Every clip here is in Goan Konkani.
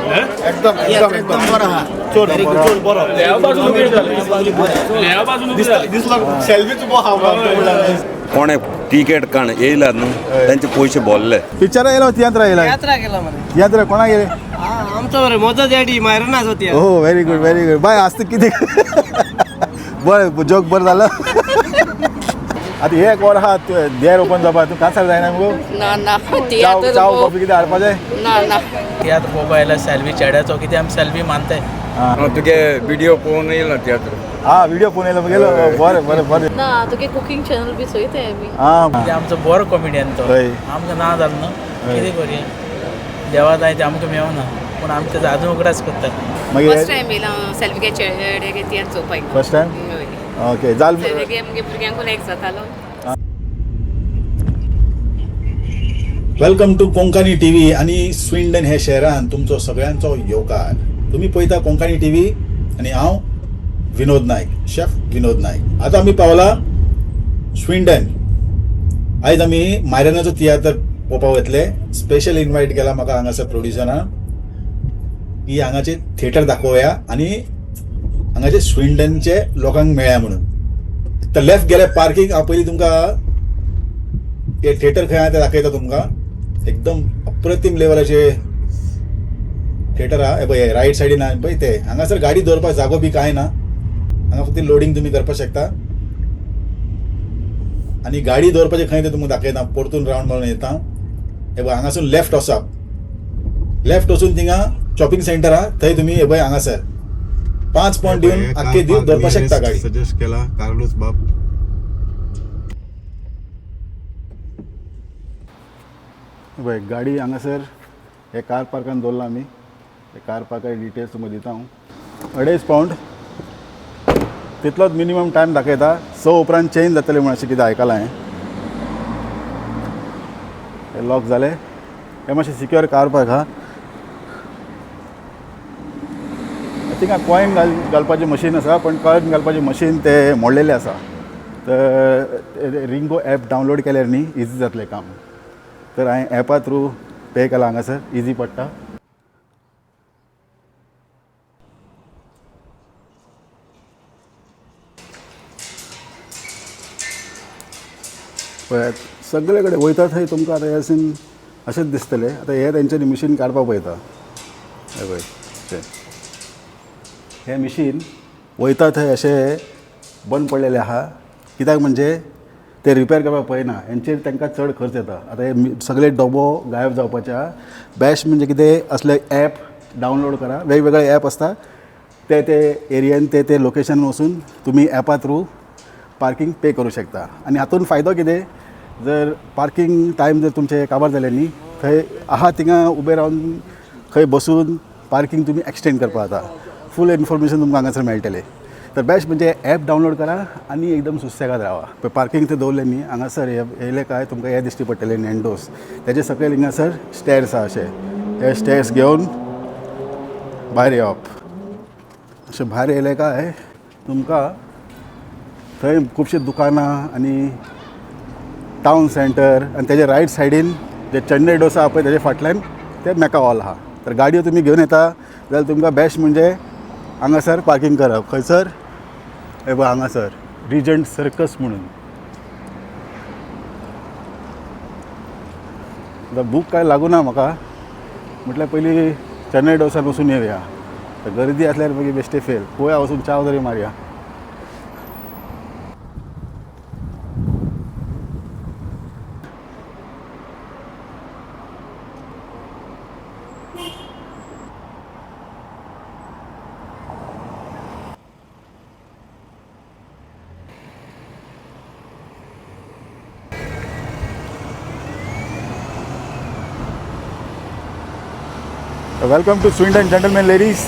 एकदम एकदम एकदम बरो आहा. चड चड बरो दिसलो सेल्फीच उबो आहा. कोणे टिकेट काण येयलात न्हू तेंचे पयशे भरले. पिक्चरा येयलो, तियात्रा येयला? यात्रा केला मरे. तियात्रा कोणा गेले? आमचो मरे म्हजो डॅडी मायरनाच होती. हो, व्हेरी गुड व्हेरी गुड. बाय आज कितें बरें, जोक बरें जालो. आतां हे एक वर आहा देर ओपन जावपा. तूं कांसार जायना मुगो? ना ना. चाव चाव कॉफी कितें हाडपा जाय? ना ना. तियात्र पळोवपा आयला सेल्वी चेड्याचो, कितें आमी सेल्वी मानताय. तुगे व्हिडिओ पळोवन येयला तियात्र. हा, व्हिडिओ पळोवन येयलो गेलो. बरें बरें बरें. ना, तुगे कुकिंग चॅनल बी चोयताय आमी. आं, कितें आमचो बरो कॉमेडियन तो. हय. आमकां ना जालो न्हू, कितें करुया, देवा जाय तें आमकां मेवना, पूण आमी तेजो आजून उगडास करता. फर्स्ट मागीर टायम येयला सेल्फी चेडे तियात्र चोवपाक. फर्स्ट टायम, ओके जाल. सेल्फी आमगे भुरग्यांकूय लायक जातालो. Welcome to Konkani TV आनी स्विंडन हे शहरान तुमचो सगळ्यांचो येवकार. तुमी पळयता कोंकणी टीव्ही आनी हांव विनोद नायक, शेफ विनोद नायक. आतां आमी पावला स्विंडन. आयज आमी मायरनाचो तियात्र पळोवपाक वतले. स्पेशल इन्वायट केला म्हाका हांगासर प्रोड्युसरान की हांगाचे थिएटर दाखोवया आनी हांगाचे स्विंडनचे लोकांक मेळया म्हणून. तर लेफ्ट गेले पार्किंग. हांव पयलीं तुमकां हे थिएटर खंय आहा तें दाखयता तुमकां. एकदम अप्रतिम लेवलाचे थिएटर आहा. हे पळय रायट सायडीन आहा पळय ते. हांगासर गाडी दवरपाक जागो बी कांय ना, हांगा फक्त लोडींग तुमी करपाक शकता. आनी गाडी दवरपाचें खंय तें तुमकां दाखयता. परतून रावंड मारून येता. हे पळय हांगासून लेफ्ट वचप, लेफ्ट वचून थिंगा शॉपिंग सेंटर आहा, थंय तुमी हे पळय हांगासर 5 पावंड दिवन आख्खे दीस दवरपाक शकता गाडी. सजेस्ट केला कार्लूस बाब. पळय गाडी हांगासर हे कार पार्कान दवरला आमी. हे कार पार्काचे डिटेल्स तुमकां दिता हांव. 2.5 पावंड तितलोच मिनिमम टायम दाखयता. 6 उपरांत चेंज जातलें म्हूण अशें कितें आयकलां हांवें. हे लॉक जालें. हे मातशें सिक्योर कार पार्क आहा. थिंगा कॉयन घालपाचें मशीन आसा, पण कॉयन घालपाचें मशीन तें मोडलेलें आसा. तर रिंगो एप डावनलोड केल्यार न्ही इजी जातलें काम. तर हांवें एपा थ्रू पे केला हांगासर, इजी पडटा. पळयात सगळे कडेन वयता थंय तुमकां आतां हें सीन अशेंच दिसतलें. आतां हें तेंच्यांनी मशीन काडपाक पळयता. हें पळय अशें हें मशीन वयता थंय अशें बंद पडलेलें आहा. कित्याक म्हणजे ते रिपेर करपाक पळयना, हेंचेर तांकां चड खर्च येता. आतां हे सगळे डबो गायब जावपाचे आहा. बेस्ट म्हणजे कितें असले एप डावनलोड करा. वेगवेगळे एप आसता, ते ते एरियन ते ते लोकेशन वचून तुमी एपा थ्रू पार्किंग पे करूं शकता. आनी हातून फायदो कितें, जर पार्किंग टायम जर तुमचें काबार जालें न्ही, थंय आहा थिंगा उबे रावन खंय बसून पार्किंग तुमी एक्सटेंड करपाक जाता. फूल इन्फॉर्मेशन तुमकां हांगासर मेळटलें. तर बेस्ट म्हणजे एप डावनलोड करा आनी एकदम सुसेगाद रावा. पळय पार्किंग थंय दवरलें न्ही, हांगासर येयले काय तुमकां हें दिश्टी पडटलें नॅन्डोस. तेजे सकयल हिंगासर स्टेर्स आहा. अशे हे स्टेर्स घेवन भायर येवप. अशें भायर येयले काय तुमकां थंय खुबशीं दुकानां आनी टावन सेंटर आनी तेजे रायट सायडीन जे चेन्नई डोसा आहा पळय तेजे फाटल्यान ते मेका हॉल आहा. तर गाडयो तुमी घेवन येता जाल्यार तुमकां बेस्ट म्हणजे हांगासर पार्किंग करप. खंयसर हे पळय हांगासर रिजंट सर्कस म्हणून. आतां बूक काय लागूना म्हाका, म्हटल्यार पयलीं चेन्नई डोसान वचून येवया. तर गर्दी आसल्यार मागीर बेश्टे फेल. पळोवया वचून चाव तरी मारया. Welcome to Swindon gentlemen ladies.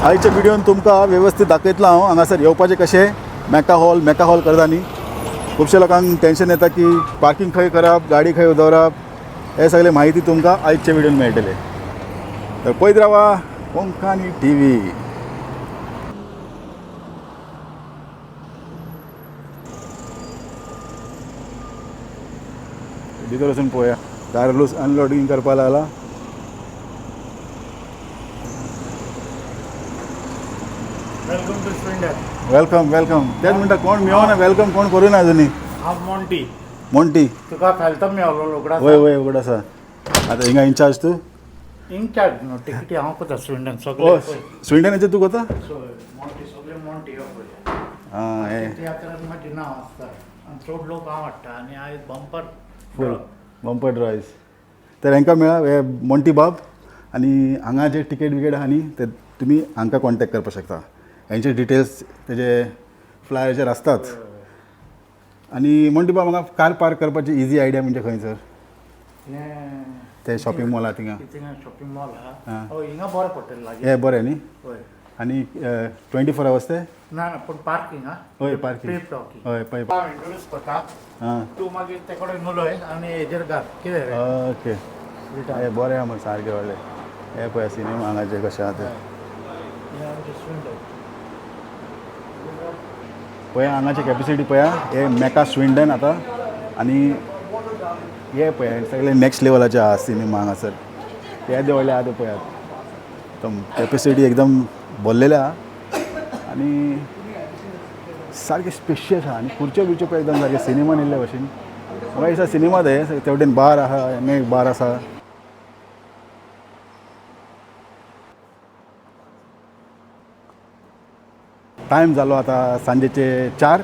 आयच्या व्हिडियोन तुमकां वेवस्थीत दाखयतलो हांव हांगासर येवपाचें कशें. मेका हॉल, मेका हॉल करता न्ही, खुबशे लोकांक टेंशन येता की पार्किंग खंय करप, गाडी खंय दवरप, हे सगळे म्हायती तुमकां आयच्या व्हिडियोन मेळटले. तर पळयत रावा कोंकणी टीव्ही. भितर वचून पळोवया. कार्लूस अनलोडींग करपाक लागला. Welcome to Swindon. Welcome welcome. तेच म्हणटा कोण मेळना, welcome कोण करूं ना अजुनूय. हांव मोंटी. मोंटी. तुका फेलतो मेवलो उगडास. वय वय उगड आसा. आतां हिंगा इन्चार्ज तूं? इन्चार्ज न्हू, टिकेटी हांव कोता स्विंडन सगळे. ओ स्विंडनाचेर तूं कोता? मोंटी सगळे मोंटी हो पळय. आं हें तियात्रान म्हाजें नांव आसता आनी चड लोक हांव हाडटा आनी आयज बंपर फूल बंपर ड्रॉयज. तर हांकां मेळा हे मोंटी बाब आनी हांगा जे टिकेट विकेट आहा न्ही ते तुमी हांकां कॉन्टेक्ट करपाक शकता. हेंचे डिटेल्स तेजे फ्लायराचेर आसतात. आनी मोंटी बाब, हांगा कार पार्क करपाची इजी आयडिया म्हणजे खंय सर? हें ते शॉपिंग मॉल आहा थिंगा? थिंगा शॉपिंग मॉल आहा. हय, हिंगा बरें पडटलें लागीं. हें बरें न्ही? हय. आनी 24 आवर्स ते? ना ना, पूण पार्किंग आहा. हय पार्किंग. Pay parking. हय पय. हांव इंट्रोड्यूस करता. आं तूं मागीर ते कडेन उलय आनी हेजेर घाल कितें रे. ओके, हें बरें आहा मरे सारकें व्हडलें. हें पळय सिनेमा हांगाचें कशें आहा तें. हें आमचें स्विंडन. पळया हांगाची कॅपेसिटी पळया. हे मेका स्विंडन आतां आनी हे पळया सगळे नॅक्स्ट लेवलाचे आहा सिनेमा हांगासर. हे देवळले आहा ते पळयात, एकदम कॅपेसिटी एकदम भरलेले आहा आनी सारकें स्पेशियस आहा. आनी खुर्च्यो बिर्च्यो पळय एकदम सारकें सिनेमान येयल्ले भशेन. म्हाका दिसता सिनेमा ते ते वटेन बार आहा, हांगा एक बार आसा. टायम जालो आतां सांजेचे 4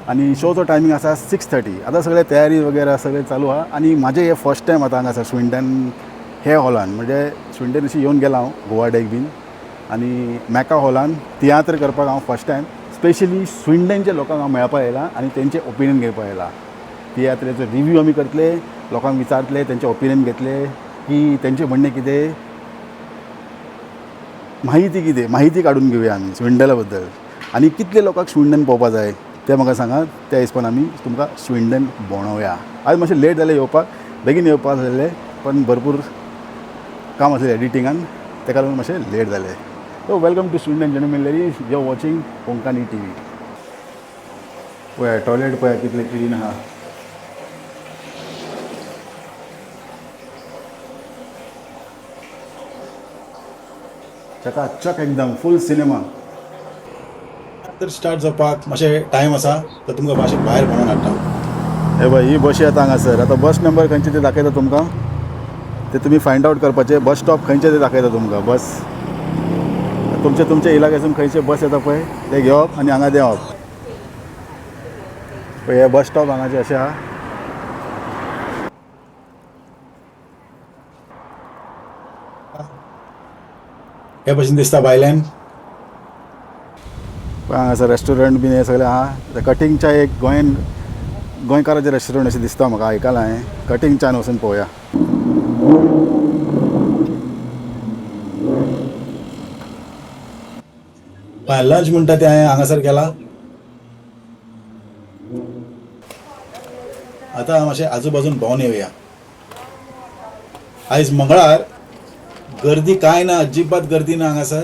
आनी शोचो टायमींग आसा 6:30. आतां सगळे तयारी वगैरे सगळें चालू आहा. आनी म्हाजें हें फर्स्ट टायम आतां हांगासर स्विंडन हे हॉलान, म्हणजे स्विंडन अशी येवन गेला हांव गोवा डेक बीन, आनी मॅका हॉलान तियात्र करपाक हांव फर्स्ट टायम स्पेशली स्विंडनच्या लोकांक हांव मेळपाक येयला आनी तेंचें ओपिनियन घेवपाक येयला. तियात्रेचो रिव्यू आमी करतले, लोकांक विचारतले, तेंचें ओपिनियन घेतले की तेंचें म्हणणें कितें, माहिती कितें, माहिती काडून घेवया आमी स्विंडना बद्दल. आनी कितले लोकांक स्विंडन पळोवपा जाय तें म्हाका सांगात, त्या हिसपान आमी तुमकां स्विंडन भोंवडोवया. आयज मातशें लेट जालें येवपाक, बेगीन येवपाक जाल्लें पण भरपूर काम आसलें एडिटिंगान, ताका लागून मातशें लेट जालें. So welcome to Swindon gentlemen ladies, you are watching Konkani TV. पळया टॉयलेट पळया कितलें क्लीन आहा. चकाचक एकदम फूल सिनेमा. तर स्टार्ट जावपाक मातशें टायम आसा, तर तुमकां मातशें भायर भोंवोन हाडटा. हे पळय ही बशी येता हांगासर. आतां बस नंबर खंयचे ते दाखयता तुमकां, ते तुमी फायंड आवट करपाचे. बस स्टॉप खंयचे ते दाखयता तुमकां. बस तुमचे तुमच्या इलाक्यासून खंयचे बस येता पळय ते घेवप आनी हांगा देंवप. पळय हे बस स्टॉप हांगाचे अशें आहा. हे भशेन दिसता भायल्यान. हांगासर रेस्टॉरंट बीन हे सगळें आहा. कटींग च्या एक गोंयान गोंयकाराचें रेस्टॉरंट अशें दिसता म्हाका, आयकलां हांवें. कटींग च्यान वचून पळोवया. लंच म्हणटा तें हांवें हांगासर केलां. आतां मातशें आजूबाजून भोंवन येवया. आयज मंगळार, गर्दी कांय ना, अजिबात गर्दी ना हांगासर.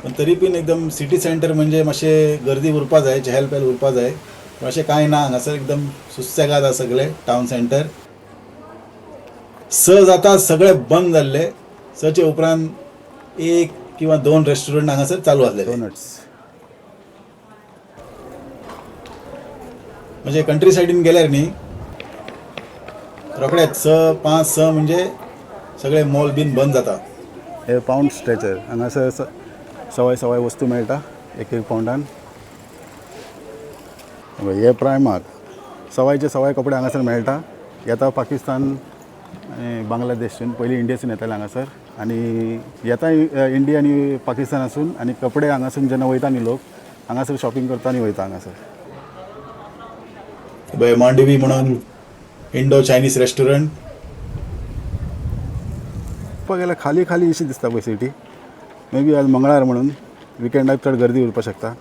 पण तरी बीन एकदम सिटी सेंटर म्हणजे मातशें गर्दी उरपा जाय, चहल पहल उरपा जाय, पूण अशें कांय ना हांगासर. एकदम सुसेगाद आसा सगळें टावन सेंटर. 6 जाता सगळे बंद जाल्ले. 6 उपरांत 1 किंवा 2 रेस्टॉरंट हांगासर चालू आसलेले. डोनट्स म्हणजे कंट्री सायडीन गेल्यार न्ही रोखडेच 6 5 6 म्हणजे सगळे मॉल बीन बंद जाता. हे पावंड स्ट्रेचर हांगासर सवाय सवाय वस्तू मेळटा एक एक पावंडान. हे प्रायमार्क सवायचे सवाय कपडे हांगासर मेळटा. येता पाकिस्तान आनी बांगलादेशसून, पयलीं इंडियासून येताले हांगासर, आनी येता इंडिया आनी पाकिस्तानासून. आनी कपडे हांगासून जेन्ना वयता न्ही लोक हांगासर शॉपिंग करता आनी वयता हांगासर. पळय मांडवी म्हणून इंडो चायनीज रेस्टॉरंट. पळोवपाक गेल्यार खाली खाली अशी दिसता पळय सिटी. मे बी आज मंगळार म्हणून विकेंडाक चड गर्दी उरपाक शकता.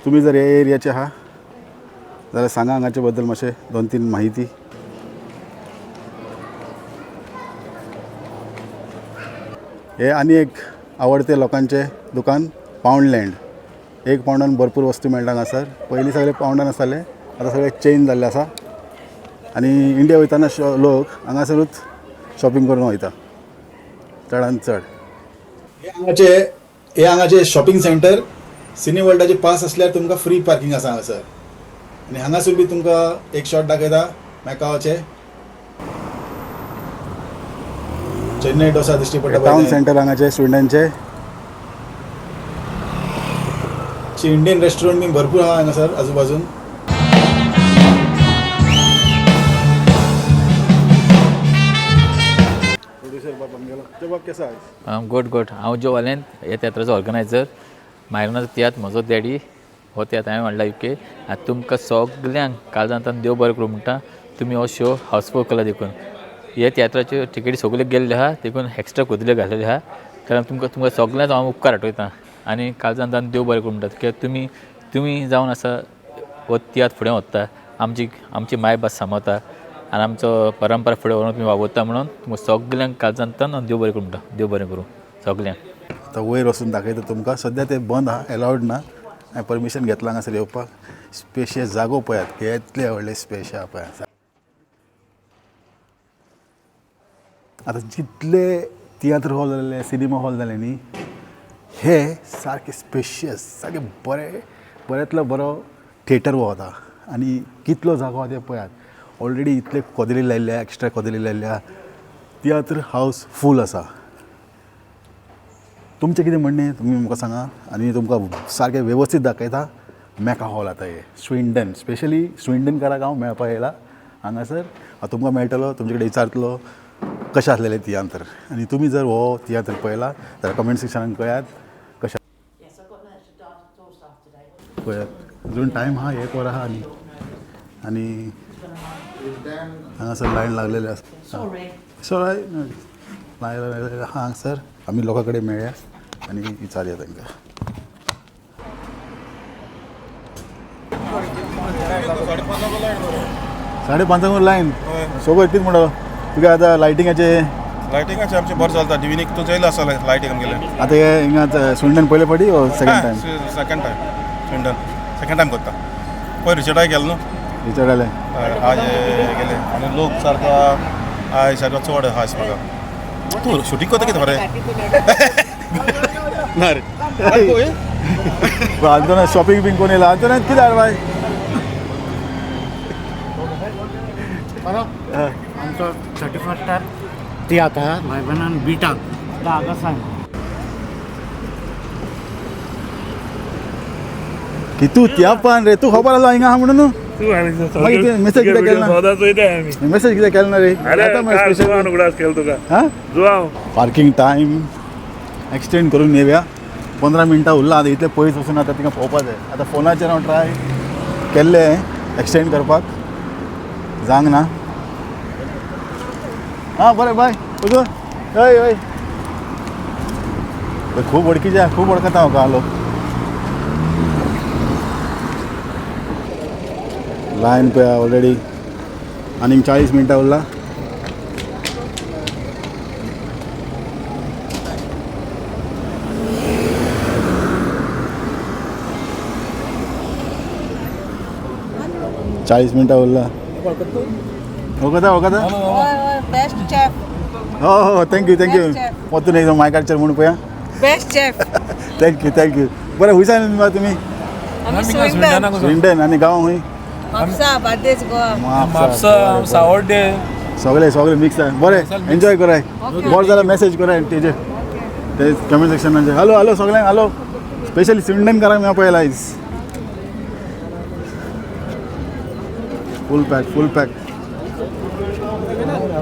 तुमी जर हे एरियाचे आहा जाल्यार सांगा हांगाचे बद्दल मातशें 2-3 माहिती. हे आनी एक आवडते लोकांचें दुकान पावंड लँड. 1 पावंडान भरपूर वस्तू मेळटा हांगासर. पयलीं सगळे पावंडान आसताले, आतां सगळे चेंज जाल्ले आसा. आनी इंडिया वयतना लोक हांगासरूच शॉपिंग करून वयता चडान चड. हे हांगाचे हे हांगाचे शॉपिंग सेंटर सिनी वर्ल्डाचे पास असल्यार तुमकां फ्री पार्किंग आसा हांगासर. आनी हांगासर बी तुमकां एक शॉट दाखयता मॅकाओचे. चेन्नई डोसा दिश्टी पडटा. टावन सेंटर हांगाचे स्विंडनचे. इंडियन रेस्टॉरंट बी भरपूर आहा हांगासर आजूबाजून. प्रोड्युसर बाब आमगेलो ते बाब केसो आयज? Good good. हांव जो वालेंत ह्या तियात्राचो ऑर्गनायजर. मायरनाचो तियात्र म्हजो डॅडी हो तियात्र हांवें हाडला युके. आनी तुमकां सगल्यांक काळजांतल्यान देव बरें करूं म्हणटा. तुमी हो शो हावसफूल केला देखून ह्या तियात्राच्यो टिकेटी सगल्यो गेल्ल्यो आहा, देखून एक्स्ट्रा कोदल्यो घातलेल्यो आहा. कारण तुमकां तुमकां सगल्यांचो हांव उपकार आठवयता आनी काळजांतल्यान देव बरें करूं म्हणटा. कित्याक तुमी तुमी जावन आसा हो तियात्र फुडें व्हरता, आमची आमची मायभास सांबाळता आनी आमचो परंपरा फुडें व्हरून तुमी वावुरता म्हणून तुमकां सगल्यांक काळजांतल्यान देव बरें करूं म्हणटा. देव बरें करूं सगल्यांक. आतां वयर वचून दाखयता तुमकां. सद्या ते बंद आहा, एलावड ना. हांवें परमिशन घेतलां हांगासर येवपाक. स्पेशियस जागो पळयात, कितले व्हडले स्पेश आहा पळयात. आतां जितले तियात्र हॉल जालेले, सिनेमा हॉल जाले न्ही, हे सारके स्पेशियस, सारके बरे बऱ्यांतलो बरो थिएटर हो आतां. आनी कितलो जागो आहा ते पळयात. ऑलरेडी इतले कोदली लायल्ल्या, एक्स्ट्रा कोदली लायल्ल्या. तियात्र हावस फूल आसा. तुमचें कितें म्हणणें तुमी म्हाका सांगा आनी तुमकां सारकें वेवस्थीत दाखयता मॅका हॉल आतां हे स्विंडन, स्पेशली स्विंडनकाराक हांव मेळपाक येयला हांगासर. हांव तुमकां मेळटलो, तुमचे कडेन विचारतलो कशें आसलेलें तियात्र. आनी तुमी जर हो तियात्र पळयला जाल्यार कमेंट सेक्शनान कळयात कशें. पळयात अजून टायम आहा, एक वर आहा. आनी आनी हांगासर लायन लागलेले आसा. सॉरी, लायन लागलेले आहा हांगासर. आमी लोकां कडेन मेळया आनी विचारया तांकां. 5:30 लायन सोबत कितें म्हणटा तुका आतां लायटिंगाचे? लायटिंगाचे आमचें बरें चलता. डिविनीक तूं चोयला आसतलें लायटींग आमगेलें. आतां हे हिंगा स्विंडन पयले फावटी ओ second time? Second time. Swindon second time करता. पयर रिचर्डाय गेलो न्हू? रिचर्डाले आज गेले आनी लोक सारको आयज सारको चड आहा म्हाका. तूं शुटींग करता कितें मरे? ना रे. आंतोना शॉपिंग बीन कोण येयला? आंतोना कितें बाय? आमचो 31 तियात्र आहा मायबनान बिटाक 10 ऑगस्टाक. की तूं त्यापान रे, तूं खबर आसलो हिंगा आहा म्हणून? मागीर मेसेज कित्याक केलो ना? मेसेज कित्याक केलो ना रे? पार्किंग टायम एक्सटेंड करून येवया. 15 मिनटां उरला आतां, इतले पयस वचून आतां तिका पळोवपा जाय. आतां फोनाचेर हांव ट्राय केल्लें एक्सटेंड करपाक, जावंक ना. आं बरें बाय. तुजो हय हय खूब वळखीचे, खूब वळखता म्हाका लोक. लायन पळय ऑलरेडी आनीक 40 मिनटां उरला. चाळीस मिनटां उरला. वळखता वळखता? Best chef. हो हो thank you thank you. वचून एकदम मायकाचेर म्हूण पळया. Best chef. Thank you thank you. बरें हुंयसान तुमी? स्विंडन. आनी गांव खंय? म्हापसा, बार्देस, गोवा. म्हापसा, सावड्डे, सगळे सगळे मिक्स आहा. बरें एन्जॉय कराय. बरें जाल्यार मॅसेज कराय तेजेर, ते कमेंट सेक्शनाचेर. हॅलो हॅलो सगळ्यांक हॅलो. स्पेशली स्विंडनकारांक मेळपा येयला आयज. फूल पॅक फूल पॅक.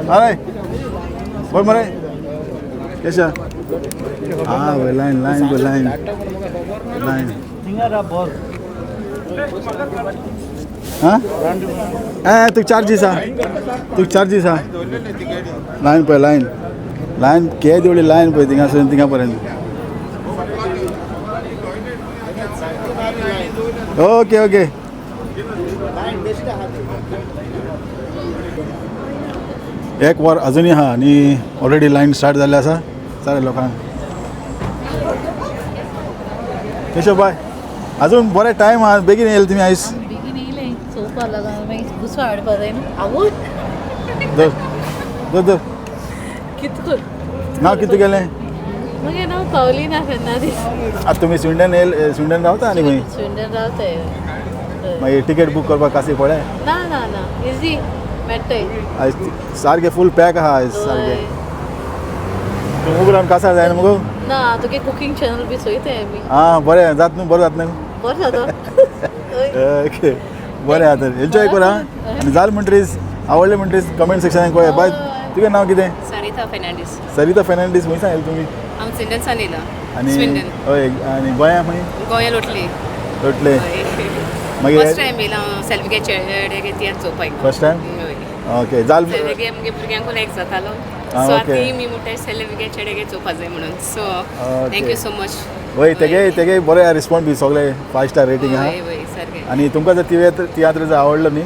अरे बरें मरे केशा. आं वय लायन लायन पळय लायन लायन. हां ए तुका चार्जीस आहा, तुका चार्जीस आहा. लायन पळय लायन लायन केदी व्हडली लायन पळय थिंगासून थिंगा पर्यंत. Okay okay. एक वर अजुनूय आहा आनी ऑलरेडी लायन स्टार्ट जाल्ली आसा सारे लोकांक. केशव बाय अजून बरें टायम आहा, बेगीन येयले तुमी आयज? बेगीन येयलें, चोवपा लागून मागीर दुसरो हाडपा जाय न्हू. आवय दर दर दर कितको नांव कितें गेलें? मगे नांव पावलिना फेर्नांदीस. आतां तुमी स्विंडन येयल, स्विंडन रावता आनी खंय? स्विंडन रावताय. मागीर तिकेट बूक करपाक कासी पडले? ना ना ना, इजी मेळटाय. आयज सारकें फूल पॅक आहा आयज सारकें. तूं उबो रावन कासार जायना मुगो? ना, तुगे कुकींग चॅनल बी चोयताय आमी. आं बरें जात न्हू, बरें जात न्हू? बरें जाता. ओके बरें आहा तर, एन्जॉय कर आं. आनी जालें म्हणटरीच, आवडलें म्हणटरीच कमेंट सेक्शनान कळय. बाय, तुगें नांव कितें? सरिता फेर्नांडीस. सरिता फेर्नांडीस, खंय सांगलें तुमी? हांव स्विंडन सावन येयला. आनी स्विंडन. हय, आनी गोंया खंय? गोंया लोटली. लोटले. मागीर फर्स्ट टायम येयला हांव सेल्विगे चेडे तियात्र चोवपाक. First time? Okay जाल. सेल्विगे मुगे भुरग्यांकूय लायक जातालो. Ah, so okay. आतां मी म्हणटाय सेल्विगे चेडे चोवपा जाय म्हणून. So thank you so much. वय, तेगे तेगे बरें रिस्पॉन्स बी सगळे 5 स्टार रेटींग आहा. वय वय सारकें. आनी तुमकां जर तियात्र जर आवडलो न्ही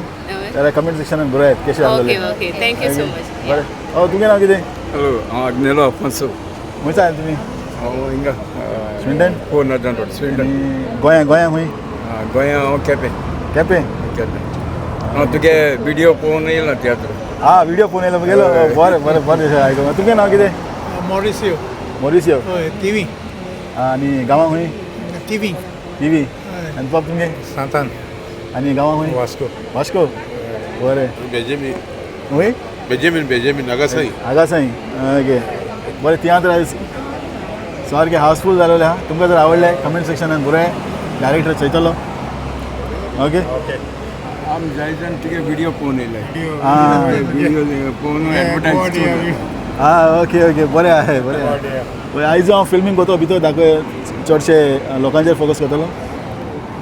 जाल्यार कमेंट सेक्शनान बरयात कशें ओके आसलेलें. Okay, thank you so much. बरें. ओ, तुगें नांव कितें? हॅलो, हांव आग्नेलो अफोन्सो. खंय सांगलें तुमी? हांव हिंगा Swindon? Four northern road, Swindon. गोंया गोंया खंय? गोंया हांव केपें. केपें? केपें. हांव तुगे विडियो पळोवन येयला तियात्र. आं, विडियो पळोवन येयलो मुगेलो. बरें बरें बरें आयकूंक. तुगें नांव कितें? मॉरिसियो. मॉरिसियो. हय, थिवी. आनी गांवां खंय? थिवी. थिवी. आनी बाब तुमगे? सांतान. आनी गांवां खंय? वास्को. वास्को. बरें. बेंजामीन. खंय? Benjamin, Benjamin Agassaim. Agassaim. Okay बरें. तियात्र आयज सारकें हावसफूल जालेलें आहा. तुमकां जर आवडलें कमेंट सेक्शनान बरयात, डायरेक्टर चोयतलो. ओके आमी जाय जाण तुगे विडियो पळोवन येयले. आं विडियो पळोवन एडवर्टायज. आं ओके ओके, बरें आहा, बरें आहा. पळय आयज हांव फिल्मींग करतो भितर दाखय, चडशे लोकांचेर फोकस करतलो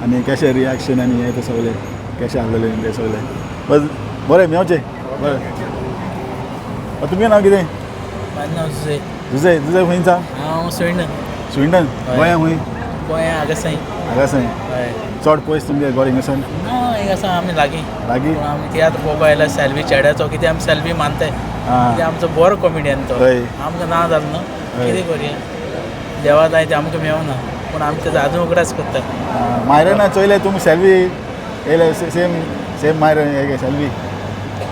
आनी कशें रिएक्शन आनी हें तें सगळें कशें आसलेलें तें सगळें. बस बरें मेवचें. बरें, तुमगें नांव कितें? म्हाजें नांव जुजे. जुजे. जुजे खंयचा? हांव स्विंडन. स्विंडन. गोंया खंय? गोंया आगासाई. आगासाई. हय. चड पयस तुमगें घर हिंगासान? ना, हिंगा आसा आमी लागीं. लागीं? पूण आमी तियात्र पळोवपा आयला सेल्वी चेड्याचो, कित्याक आमी सेल्वी मानताय, कित्याक आमचो बरो कॉमेडियन तो. आमकां ना जालो न्हू, कितें करुया, देवा जाय तें आमकां मेवना, पूण आमी तेजो आजून उगडास करता. मायरना चोयले तुमी सेल्वी येयले, सेम सेम मायरन हे सेल्वी.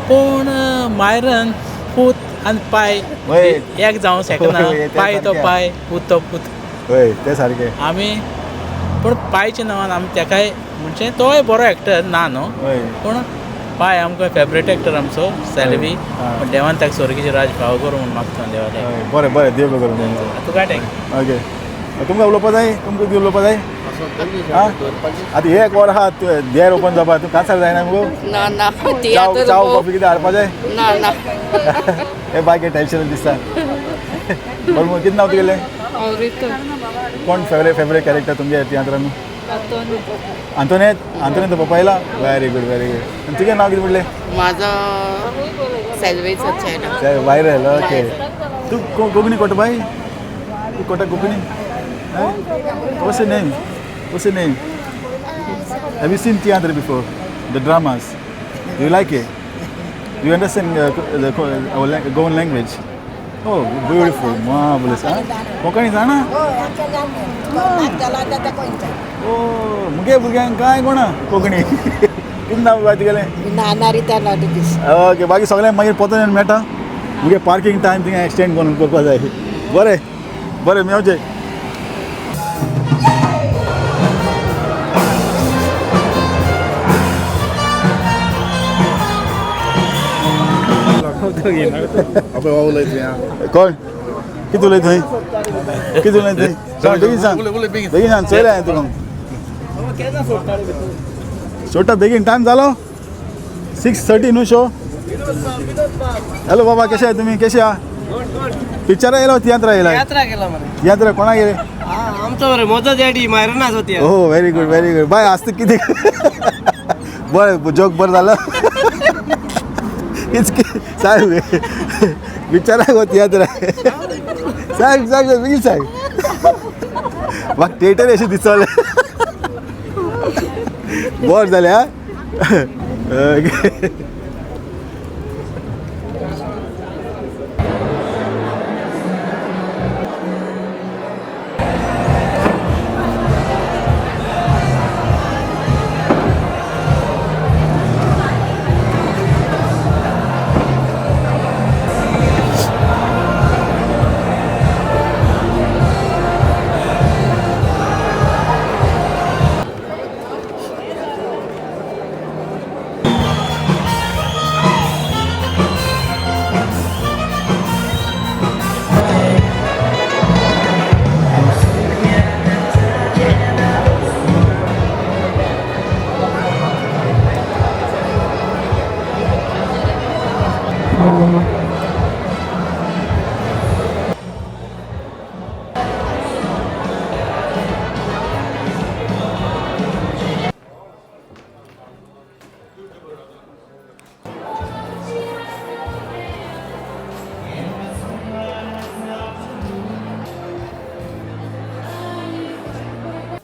पूण मायरन पूत आनी पाय एक जावंक शकना. पाय तो पाय, पूत तो पूत. हय, ते सारकें. आमी पूण पायच्या नांवान आमी तेकाय म्हणजे तोय बरो एक्टर ना न्हू, पूण पाय आमकां फेवरेट एक्टर आमचो सेल्वी. पूण देवान ताका स्वर्गीचें राज फावो करूं म्हूण मागता देवा. बरें बरें, देव करूं. तुका टँक. ओके, तुमकां उलोवपा जाय? तुमकां उलोवपा जाय? आं, आतां एक वर आहा देर ओपन जावपा, तूं कांसार जायना मुगो? ना ना. चाव कॉफी कितें हाडपा जाय? ना ना. हे बायके टेंशन दिसता. बरें, कितें नांव तुगेलें? कोण फेवरेट फेवरेट कॅरेक्टर तुमगे तियात्रान? आंतोनेत. आंतोनेत पप्पा येयला? Very good very good. आनी तुगें नांव कितें म्हणलें? म्हाजो सेल्वेचो चेडो. वायरल. ओके, तूं कोंकणी कोटा बाय? तूं कोटा Konkani? What's your name? What's your name? Have you seen theatre before? The dramas? Do you like it? Do you understand our Goan language? Oh, beautiful, marvelous. Huh? Konkani जाणा? Oh, मुगे भुरग्यांक काय कोणा कोंकणी. कितें नांव बाय तुगेलें? नारिता नॉटिकीस. ओके, बाकी सगळ्यांक मागीर पोतून मेळटा. मुगे पार्किंग टायम थिंगा एक्सटेंड करून करपा जाय. बरें बरें, मेवचें. कोण कितें उलयता थंय? कितें उलयता थंय? सांग बेगीन, सांग बेगीन, सांग. चोयलें हांवें तुका. सोडटा बेगीन, टायम जालो 6:30 न्हू शो. हॅलो बाबा, कशे आहा तुमी? कशे आहा? पिक्चरां येयलो, तियात्रा येयला? तियात्रा केला मरे. तियात्रा कोणा गेले? आमचो मरे म्हजो डॅडी मायरनाचो तियात्र. Oh, very good very good. बाय आसता कितें बरें, जोक बरें जालो. साहेब विचारा गो तियात्र. साहेब साहेब बेगीन साहेब, म्हाका थिएटर अशें दिसतलें. बरें जालें. आं, ओके.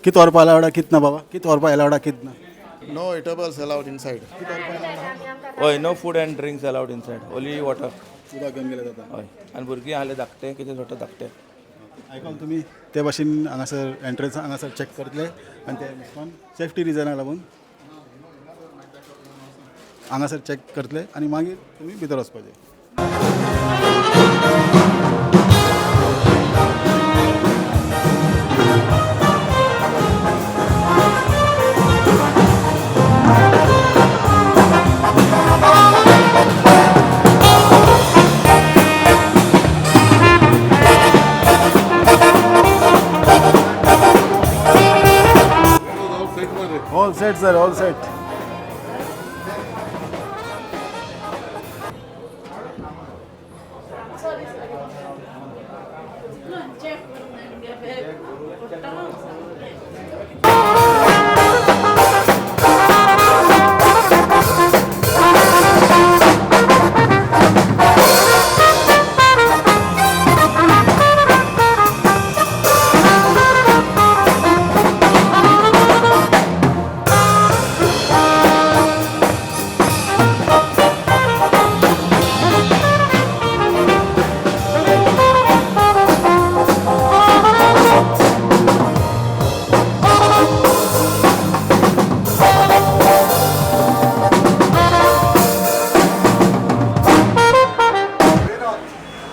कित व्हरपा अलावडा कित ना बाबा, कित व्हरपा अलावडा कित ना? No eatables allowed inside. हय, no food and drinks allowed inside, only water. उदक घेवन गेले जाता. हय, आनी भुरगीं आहले धाकटे, कितें थोडे धाकटे. आयकोन तुमी ते भाशेन हांगासर एंट्रन्स हांगासर चॅक करतले आनी ते मिसकोन सेफ्टी रिजनाक लागून हांगासर चॅक करतले आनी मागीर तुमी भितर वचपाचें. All set sir, all set.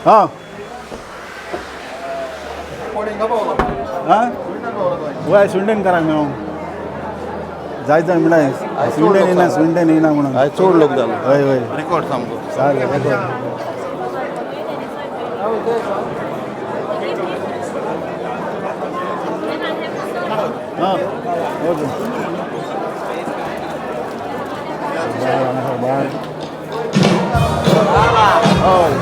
हां हां वय सुंडेन करा न्हू जायत जाय म्हणल्यार सुंडेन येना, सुंडेन येना म्हणून आयज चड लोक जालो. हय हय, रिकॉर्ड सामको. सारकें रेकॉर्ड. हां ओके. बाय बाय. हय.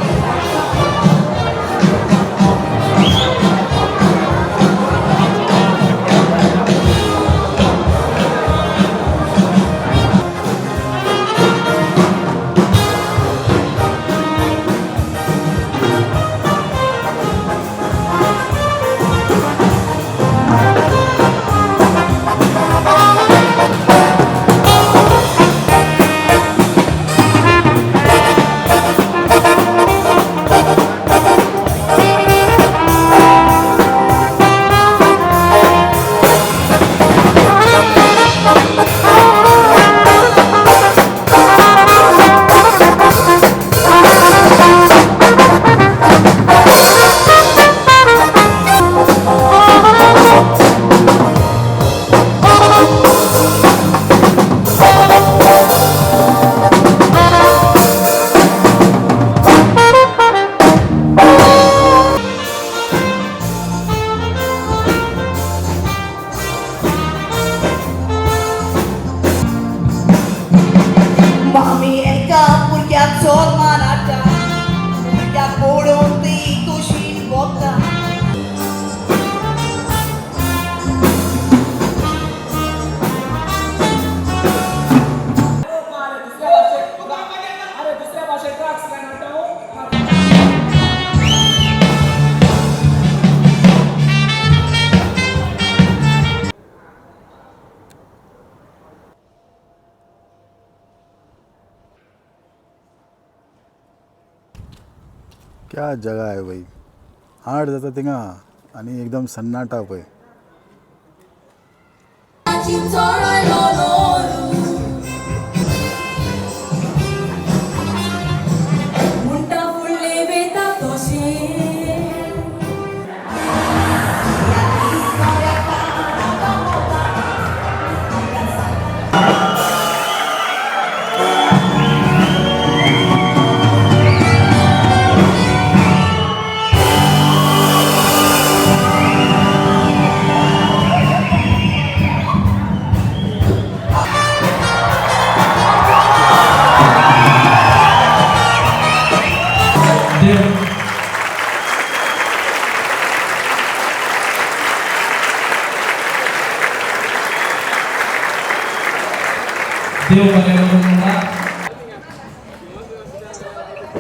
मामी एका भुरग्याक चोर माराटा, भुरग्याक पळोवन ती कुशीन वता. क्या जगह आहे भाई, 8 जाता थिंगा आनी एकदम सन्नाटा पळय.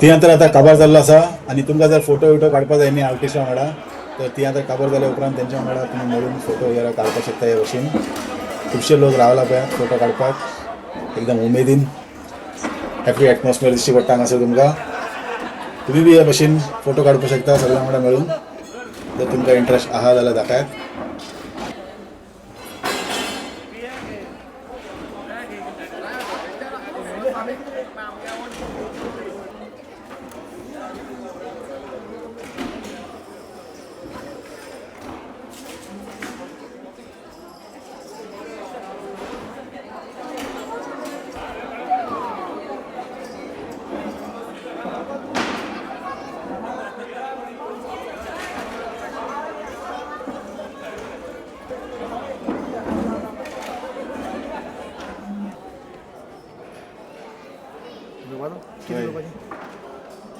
तियात्र आतां काबार जाल्लो आसा आनी तुमकां जर फोटो विटो काडपा जाय न्ही आर्टिस्टा वांगडा तर तियात्र काबर जाल्या उपरांत तेंच्या वांगडा तुमी मेळून फोटो वगैरे काडपाक शकता. हे भशेन खुबशे लोक रावला पळय फोटो काडपाक, एकदम उमेदीन. हॅपी एटमॉस्फियर दिश्टी पडटा हांगासर तुमकां. तुमी बी हे भशेन फोटो काडपाक शकता सगळ्या वांगडा मेळून, जर तुमकां इंट्रस्ट आहा जाल्यार दाखयात.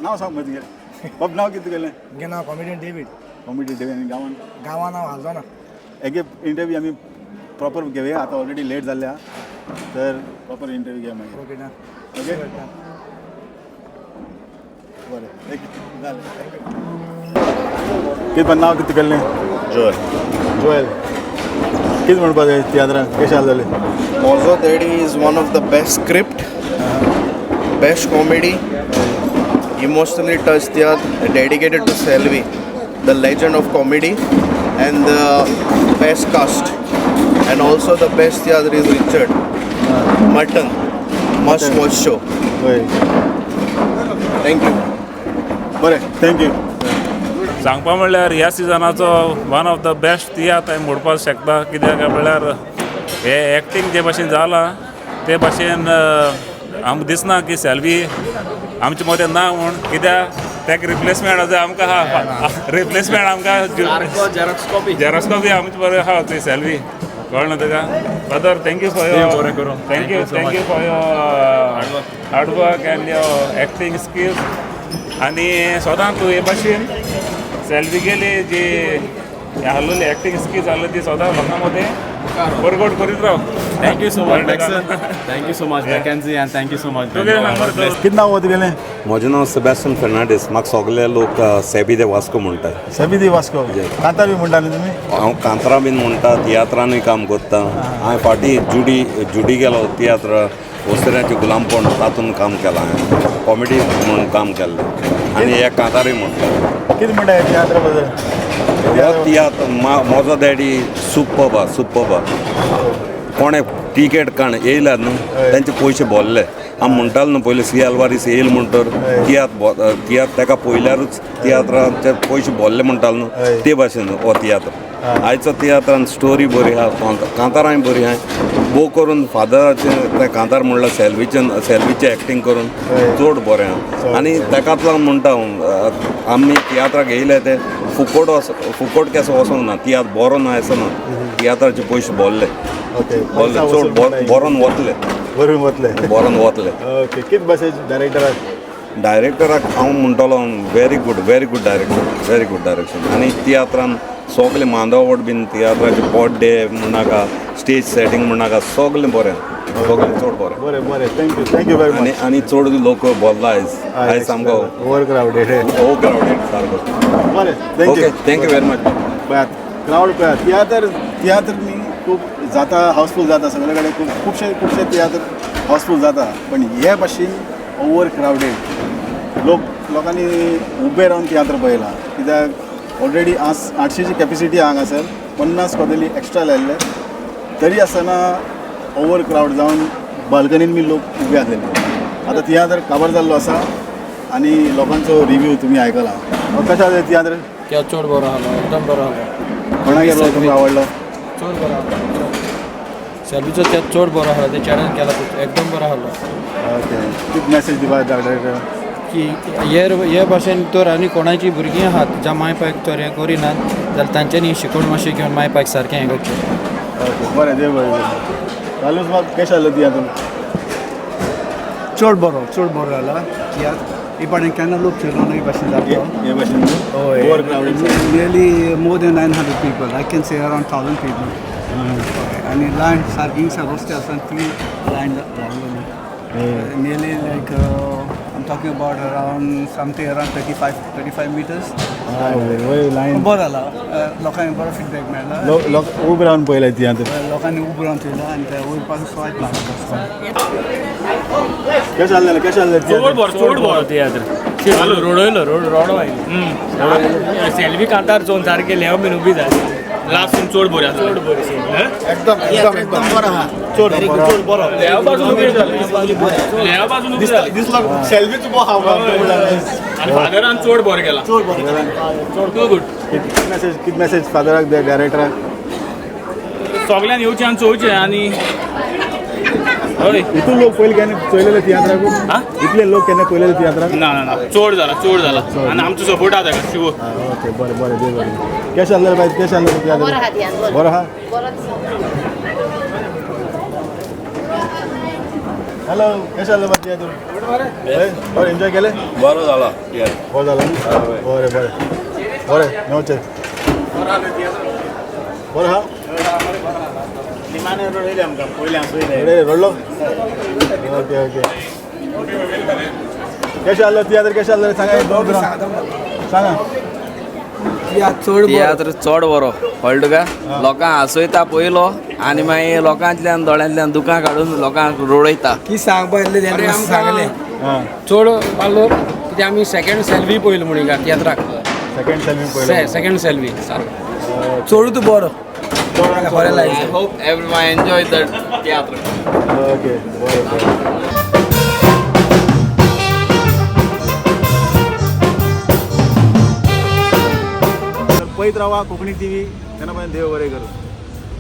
नाव सांग मग तुगेलें बाब, नाव कितें तुगेलें? म्हगे नांव कॉमेडियन डेवीड. Comedy David. आनी गांवान? गांवान हांव हालदोना. एक इंटरव्यू आमी प्रॉपर घेवया, आतां ऑलरेडी लेट जाल्ल्या, तर प्रॉपर इंटरव्यू घेया मागीर. Okay done. ओके बरें, एक जालें. कितें नांव कितें तुगेलें? जोएल. जोएल, कितें म्हणपा जाय तियात्रान कशें आसलेलें? Mojo Daddy is one of the best script, best comedy, emotionally touched theatre, dedicated to Selvi, the legend of comedy, and the best cast, and also the best theatre is Richard. Mutton, must watch show. Thank you. बरें, thank you. सांगपा म्हणल्यार ह्या सिजनाचो वन ऑफ the best तियात्र हांवें म्हणपाक शकता. कित्याक म्हणल्यार हे एक्टींग जे भाशेन जालां ते भाशेन आमकां दिसना की सेल्वी आमचे मदें ना म्हूण. कित्याक ताका रिप्लेसमेंट आसा आमकां आहा, रिप्लेसमेंट आमकां झेरोक्स कॉपी आमचे बरें आहा ती सेल्वी. कळ्ळें न्हू तुका? Father, thank you for your thank you thank you for your hard work and your acting skills. आनी सदां तूं हे भाशेन सेल्वी गेली जी आहलोली एक्टींग स्किल्स आहली ती सदां लोकां मदें परगट करीत राव. Thank you so much, Maxon. Thank you so much, Mackenzie, and thank you so much. कितें नांव तुगेलें? म्हजें नांव सेबॅस्टियन फेर्नांडीस. म्हाका सगळे लोक सेबी दे वास्को म्हणटात. सेबी दे वास्को. कांतार बी म्हणटा न्ही तुमी? हांव कांतारां बीन म्हणटा, तियात्रानूय काम करता. हांवें फाटीं जुडी जुडी गेलो तियात्र ओसऱ्याचें गुलामपण, तातूंत काम केलां हांवें, कॉमेडी म्हणून काम केल्लें आनी हे कांतारूय म्हणटा. कितें म्हणटा ह्या तियात्रा बद्दल? हो तियात्र म्हजो डॅडी सुपर्ब सुपर्ब. कोणें टिकेट काण येयल्यार न्हू तेंचे पयशे भरले. आमी म्हणटाले न्हू पयलीं सी आल्वारीस येयल म्हणटर तियात्र तियात्र ताका पयल्यारूच तियात्राचे पयशे भरले म्हणटाले न्हू, ते भाशेन हो तियात्र. आयचो तियात्रान स्टोरी बरी आहा, कांतारांय बरी आहा. भोव करून फादराचें तें कांतार म्हणल्यार सेल्वीचें सेल्वीचें एक्टींग करून चड बरें आहा. आनी ताकाच लागून म्हणटा हांव आमी तियात्राक येयले ते फुकट फुकट केसो वचोंक ना, तियात्र बरो ना असो ना, तियात्राचे पयशे भरले भरले चड बरोन वतले बरोवन वतले बरोन वतले. ओके, कितें भाशेन डायरेक्टराक? डायरेक्टराक हांव म्हणटलो very good, very good director, very good direction. आनी तियात्रान सगळे मांदावड बीन तियात्राचे बर्थडे म्हणनाका, स्टेज सेटींग म्हणनाका, सगळें बरें, सगळें चड बरें. बरें बरें, thank you thank you very much. आनी चड लोक भरला आयज, आयज सामको ओवर क्रावडेड, ओवर क्रावडेड सारको. बरें, thank you thank you very much. पळयात क्रावड पळयात, तियात्र तियात्र न्ही खूब जाता, हावसफूल जाता सगळे कडेन, खूब खुबशे खुबशे तियात्र हावसफूल जाता, पण हे भाशेन ओवर क्रावडेड लोक लोकांनी उबे रावन तियात्र पळयला. कित्याक ऑलरेडी 800ची कॅपेसिटी हांगासर 50 कदेली एक्स्ट्रा लायल्ले, तरी आसतना ओवर क्रावड जावन बाल्कनीन बी लोक उबे आसलेले. आतां तियात्र काबार जाल्लो आसा आनी लोकांचो रिव्यू तुमी आयकला. कशें आसा तियात्र? तियात्र चड बरो आसलो, एकदम बरो आसलो. कोणाक तुमकां आवडलो? चड बरो आसलो सेल्वीचो तियात्र, चड बरो आसलो. ते चेड्यान केला तो एकदम बरो आसलो. ओके, कितें मॅसेज दिवपा डायरेक्टर? की हे भाशेन तर आनी कोणाची भुरगीं आहात ज्या माय पायक तर हें करिनात जाल्यार तांच्यांनी शिकवण मातशें घेवन माय पायक सारकें हें करचें. ओके, बरें, देव बरें करूं. कार्लूस बाब, कशें आसलो तियात्र? चड बरो, चड बरो जाला तियात्र. ही पाणी केन्ना लोक चेलो ना ही भाशेन जाता हे भाशेन. हय, over crowded. Nearly more than 900 people, I can say around 1000 people. आनी लायन सारकी रस्ते आसा, ती लायन रावलेली nearly like Talking about around something around 35 meters. वय लायन. बरो जाला, लोकांक बरो फिडबॅक मेळ्ळा. लोक उब रावन पळयले तियात्र. लोकांनी उबो रावन थेयला आनी ते वयरपाक स्वाद लागता. कशें जालें, कशें जालें? चड बरो, चड बरो तियात्र. रोडयलो, रोड रोडो आयलो. सेल्वी कांतार चोवन सारकें लेव बीन उबी जाली. लास्ट सीन चड बरी आसा, चड बरी सीन. एकदम एकदम एकदम बरो आहा. चड चड बरो. लेव बाजून उबी जाली, लेव बाजून उबी जाली. दिसलो सेल्वीच उबो आहा. आनी फादरान चड बरें केलां, चड बरें केलां. चड गुड. मेसेज, कित मेसेज फादराक, डायरेक्टराक? सगळ्यान येवचें आनी चोवचें आनी हय. इतून लोक पयलीं केन्ना चोयलेले तियात्राक? इतले लोक केन्ना पयलेले तियात्राक? ना ना ना, चड जाला, चड जाला. आनी आमचो सपोर्ट आहा ताका शिव. ओके, बरें बरें, देव बरें. कशें जालें बाय, कशें जालें तियात्र? बरो आहा तियात्र. बरो आहा. बरो दिसता. हॅलो, कशें जालें बाय तियात्र? बरें एन्जॉय केलें? बरो जाला तियात्र. बरो जाला. बरें बरें बरें, मेवचें. बरो आहा. निमाणे रडयले आमकां पयलें आसयले. रडलो. Okay okay. कशें जालें तियात्र, कशें जालें सांगा दोन सांगा. तियात्र चड बरो कळ्ळें तुका. लोकांक हांसयता पयलो आनी मागीर लोकांतल्यान दोळ्यांतल्यान दुकां काडून लोकांक रडयता. की सांगपा इतलें सांगलें चड पालो कित्याक आमी सेकंड सेल्वी पयलो म्हणून तियात्राक. सेकंड सेल्वी पयलो. सेकंड सेल्वी सारको चडूच बरो. I hope everyone enjoy the tiatr. Okay, बरें बरें. पळयत रावा कोंकणी टीव्ही. तेन्ना पर्यंत देव बरें करूं.